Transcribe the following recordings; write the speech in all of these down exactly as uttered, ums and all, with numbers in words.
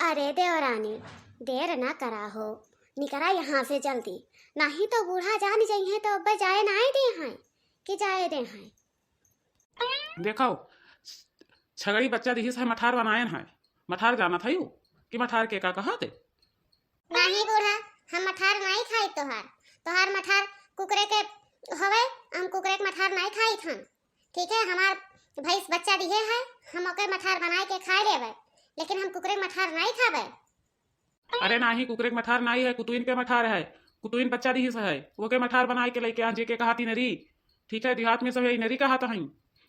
अरे देवरानी, देर ना करा हो, निकरा यहाँ से जल्दी, नहीं तो बूढ़ा जान जइहैं तो अब्बे जाए नाई देहैं कि जाए देहैं। देखो, छगड़ी बच्चा दिहिस है, मठार बनायन है। मठार जानत हयू कि मठार के का कहत है? नाही बूढ़ा, हम मठार नाई खाई तोहार। तोहार मठार कुकरे के होवे, हम कुकरे के मठार नाई खाई थन। ठीक है, हमार भैंस बच्चा दिहे है, हम ओके मठार बनाए के खाए लेवे, लेकिन हम कुकरे के मठार नाई खावे। अरे नाही, कुकरे के मठार नाई है, कुतुइन के मठार है। कुतुइन बच्चा दिहिस है, ओके मठार बनाए के लइके आ, जेके कहात इनरी। ठीक है, देहात में सब इनरी कहात हईं,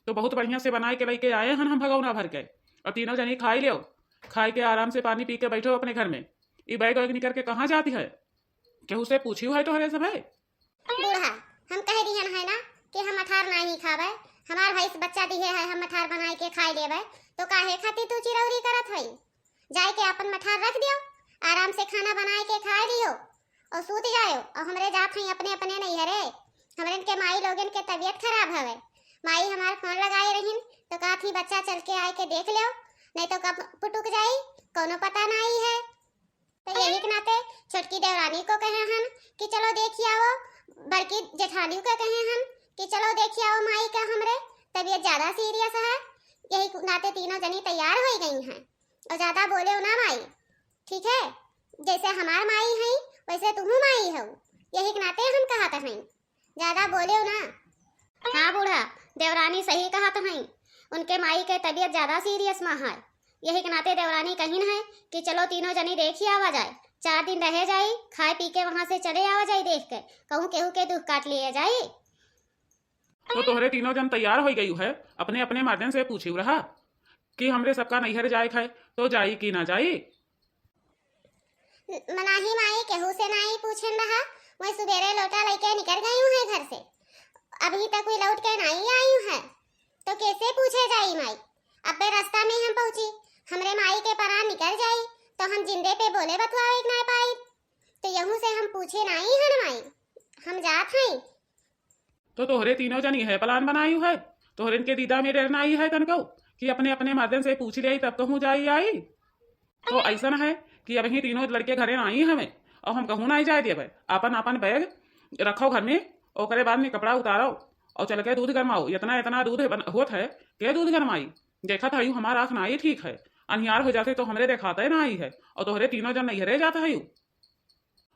तो बहुत बढ़िया से बनाए के लइके आए हन हम भगौना भर के। अब तीनों जनी खाई लेव, खाए के आराम से पानी पी के बैठो अपने घर में। ई बैग वैग निकर के कहाँ जाती है? केहू से पूछियो है तोहरे सब है? बूढ़ा, हम कह दिहन है ना कि हम मठार नाही खावे, हमार भैंस बच्चा दिहे है, हम मठार बनाए के खाए लेवे, तो काहे खातिर तू चिरौरी करत है? जाए के अपन मठार रख दियो, आराम से खाना बनाए के खाए लियो और सूत जायो। और हमरे जात हई अपने अपने नैहरे, हमरन के माई लोगन के तबीयत खराब हवे। माई हमार फोन लगाए रहिन तो कहत ही बच्चा चल के आए के देख लो, नहीं तो कब पुटुक जाई, कोनो पता नहीं है। तो यही के नाते छोटकी देवरानी को कहे हन कि चलो देखी आओ, बड़की जेठानी को कहे हन कि चलो देखी आओ माई का, हमरे तबीयत ज्यादा सीरियस है। यही के नाते तीनों जनी तैयार हो गई हैं। और ज्यादा बोलेव ना माई, ठीक है? जैसे हमार माई है वैसे तुहू माई हो, यही के नाते हम कहत हई, ज्यादा बोलेव ना। हाँ बूढ़ा, देवरानी सही कहत हई, उनके माई के तबीयत ज्यादा सीरियस में है, यही के नाते देवरानी कहिन है कि चलो तीनों जनी देखी आवा जाए, चार दिन रहे जाई, खाए पी के वहां से चले आवा जाई देख के, कहूँ केहू के दुख काट लिए जाई। तो तोहरे तीनों जन तैयार हो गई है, अपने अपने मर्दन से पूछियो रहा कि हमरे सबका नैहर जाए खाए तो जाई कि ना जाई? मनाही माई केहू से नाई पूछन रहा, मैं सुबेरे लोटा लेके निकल गई हूँ घर से, अभी तक कोई लौट के नाई आई है, तो कैसे पूछे जाई माई? अबे रास्ता में हम पहुँची, हमरे माई के परान निकल जाई, तो हम जिंदे पे बोले बतुआवे के ना पाई, तो यहू से हम पूछे नाई है ना माई, हम जात हई। तो तोहरे तीनों जनी है प्लान बनायु है, तोहरे इनके दीदा में डर नाई है तनको कि अपने अपने मर्दन से पूछ लिया तब कहूँ जाई आई। तो ऐसा है कि अब ही तीनों लड़के घरे आई हमें और हम कहूँ नाई जाए देवे। अपन अपन बैग रखो घर में, ओकरे बाद में कपड़ा उतारो और चल के दूध गरमाओ। इतना इतना दूध बन- होत है, के दूध गरमाई? देखत हयू हमार आँख नाई ठीक है, अनियार हो जाते तो हमरे देखाते नाई है और तोहरे तीनों जन नैहरे जात हयू।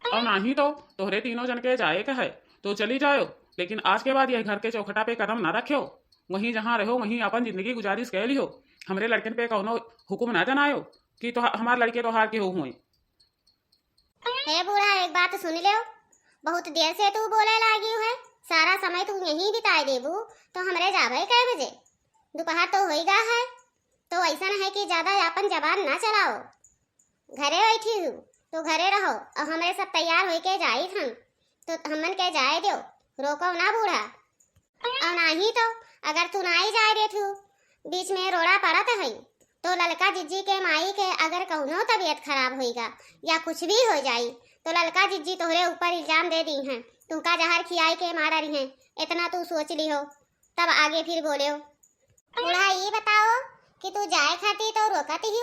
और नाही तो तोहरे तीनों जन के जाए के है तो चली जायो, लेकिन आज के बाद यह घर के चौखटा पे कदम ना रखियो। वहीं जहाँ रहो वहीं अपन जिंदगी गुजारिश कह लियो। हमरे लड़कन पे कौनो हुक्म ना जनायो कि तो हमार लड़के तोहार के हो हुए। हे बूढ़ा, एक बात सुन लो, बहुत देर से तू बोले लागी है, सारा समय तू यहीं बिताए देबू, तो हमरे जाबे कै बजे? दोपहर तो होई गा है, तो ऐसा है कि ज्यादा अपन जबान ना चलाओ। घरे बैठी हूँ तो घरे रहो, और हमरे सब तैयार होके जाई हम, तो हमन के जाए दो, रोको ना बूढ़ा। और नाही तो अगर तू नाही जाए देत हूँ, बीच में रोड़ा पड़त है, तो ललका जिज्जी के माई के अगर कौनो तबीयत खराब होइगा या कुछ भी हो जाई, तो ललका जिज्जी तोहरे ऊपर इल्जाम दे दी हैं, तुमका जहर खियाई के मार रही हैं। इतना तू सोच ली हो, तब आगे फिर बोले हो। बूढ़ा, ये बताओ कि तू जाए खातिर तो रोकत ही,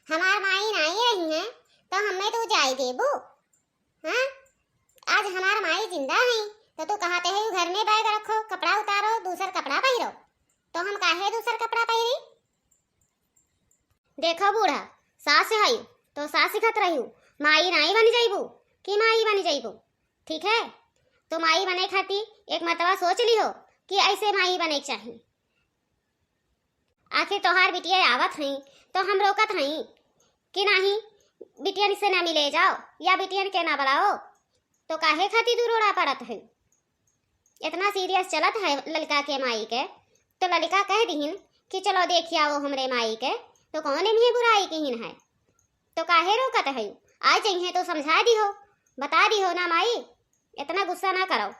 हमार माई नाही रही हैं, तो हमें तू जाए देबू? हाँ, आज हमार माई जिंदा है, तो तू कहते है घर में बैग रखो, कपड़ा उतारो, दूसर कपड़ा पहिरो, तो हम काहे दूसर कपड़ा पहिरी? देखो बूढ़ा, सास है तो सास सिखत रही, माई नाई बन जाइबू कि माई बन जाइबू, ठीक है? तो माई बने खातिर एक मतवा सोच लिहो कि ऐसे माई बने के चाही। आखिर तोहार बिटिया आवत हई तो हम रोकत हई कि नाही, बिटियन से ना मिले जाओ या बिटियन के ना बुलाओ, तो काहे खातिर तू रोड़ा पड़त है? इतना सीरियस चलत है ललका के माई के, तो ललका कह दिहिन कि चलो देखि आओ हमरे माई के, तो कौन इन्हें बुराई किहिन है? तो काहे रोकत है? आ जइहें तो समझा दिहो, बता दिहो ना माई, इतना गुस्सा ना करो।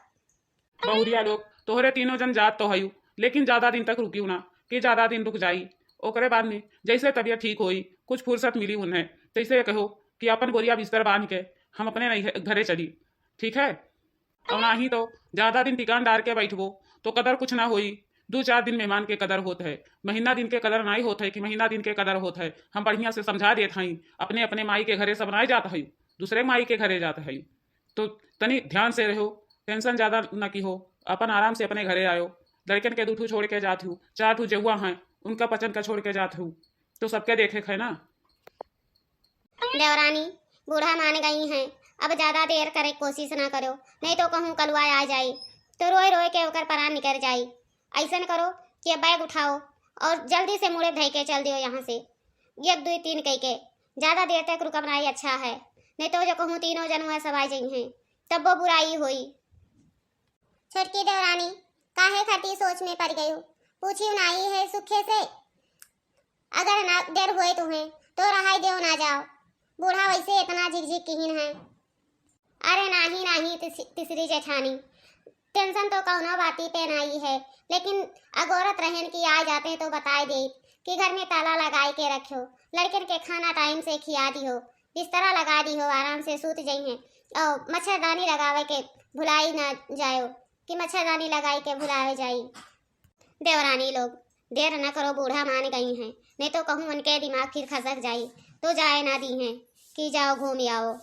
बहुरिया लोग, तोहरे तीनों जन जात तो हयू, लेकिन ज्यादा दिन तक रुकियो ना, कि ज्यादा दिन रुक जाई। ओकरे बाद में जैसे तबीयत ठीक होई, कुछ फुर्सत मिली उन्हें, तैसे कहो कि अपन बोरिया बिस्तर बांध के हम अपने नैहर, घरे चली, ठीक है? और नाही तो ज्यादा दिन टिकान डार के बैठबो तो कदर कुछ ना होई, दू चार दिन मेहमान के कदर होत है, महीना दिन के कदर नाई होत है कि महीना दिन के कदर होत है। हम बढ़िया से समझा देत हई, अपने अपने माई के घरे सब नाई जात हई, दूसरे माई के घरे जात हई। तो तनी ध्यान से रहो, टेंशन ज्यादा न की हो, अपन आराम से अपने घरे आयो। लड़कन के दू ठू छोड़ के जात हूँ, चार ठू जेहुआ हैं, उनका पचन का छोड़ के जात हूँ, तो सबके देखे है ना। देवरानी, बूढ़ा मान गई हैं, अब ज्यादा देर करे कोशिश ना करो, नहीं तो कहूँ कलुआ आ जाई, तो रोए रोए के ओकर परान निकर जाई। ऐसन करो कि अब बैग उठाओ और जल्दी से मुड़े धई के चल दियो यहाँ से, एक दुई तीन कह के। ज्यादा देर तक रुकब नाई अच्छा है, नहीं तो जो कहूँ तीनों जनुआ सब आ जइहें, तब वो बुराई होई। छोटकी देवरानी, काहे खातिर सोच में पड़ गई हो? पूछी नाई है सुखे से, अगर ना डर होए तुम्हें तो रहाई देव ना जाओ, बूढ़ा वैसे इतना झिकझिक किहिन है। अरे नाही नाही, तीस-, तीसरी जेठानी, टेंशन तो कौनो बाती पे नाई है, लेकिन अगोरत रहन की आ जाते तो बताए दे कि घर में ताला लगाए के रखियो, लड़कन के खाना टाइम से खिया दियो, बिस्तरा लगा दियो, आराम से सूत जइहें और मच्छरदानी लगावे के भुलाई ना जायो कि मच्छरदानी लगाए के भुलावे जाई। देवरानी लोग, देर न करो, बूढ़ा मान गई हैं, नहीं तो कहूँ उनके दिमाग फिर खसक जाई, तो जाए ना दी हैं कि जाओ घूम आओ।